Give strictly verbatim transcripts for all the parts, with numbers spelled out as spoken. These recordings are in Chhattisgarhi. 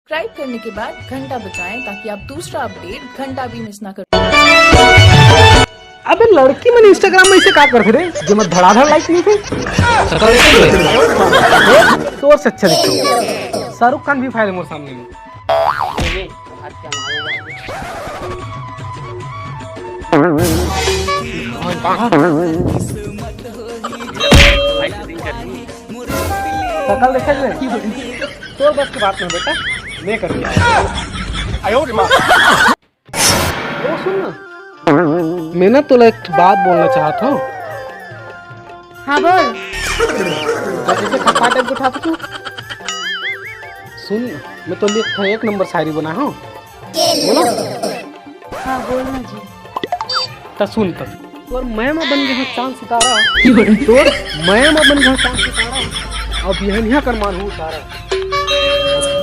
सब्सक्राइब करने के बाद घंटा बजाएं ताकि आप दूसरा अपडेट घंटा भी मिस ना कर। अबे लड़की मन Instagram में इसे का करथे रे, जेमा धड़ाधड़ लाइक मिलथे? तोर से अच्छा दिखथे। शाहरुख खान भी फाइल मोर सामने में। शकल देखे ले? तोर बस के बात नहीं बेटा, मैं करके आया। आयो रे माँ। ओ सुन ना, मैं ना तोला एक बात बोलना चाहत हूँ। हाँ बोल। ऐसे खपा टाइप उठा तू। सुन, मैं तो लिए एक, एक नंबर शायरी बना हूँ। बोला? हाँ बोल ना जी। त सुन त। तोर मैं मा बन गे हूँ चांद सितारा। तोर मैं मा बन गे हूँ चांद सितारा। अब यह नहीं कर मानहूँ सारा।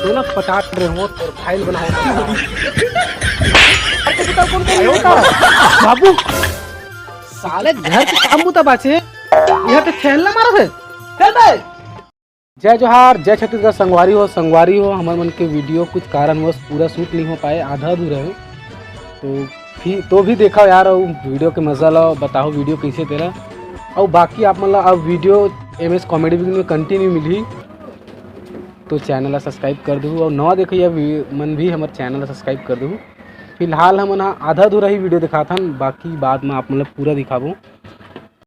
तोला पटात रहे हो तोर फाइल बनाओ। बाबू, साले घर के काम बुता बाचे, यहाँ पे खेलना मारा थे। चल बे। जय जोहार, जय छत्तीसगढ़। संगवारी हो, संगवारी हो, हमर मन के वीडियो कुछ कारणवश पूरा शूट नहीं हो पाए, आधा अधूरा है। तो फिर तो भी देखा यार, अउ वीडियो के मजा ला, बताओ वीडियो कैसे तेरा। अउ बाकी आप मन ला अब video M S comedy wing में कंटिन्यू मिलही, तो चैनल ला सब्सक्राइब कर दू। अउ नवा देखइया वी-, मन भी हमर चैनल ला सब्सक्राइब कर दू। फिलहाल हमन ह आधा अधूरा ही वीडियो दिखाथन, बाकी बाद में आप मन ला पूरा दिखाबो।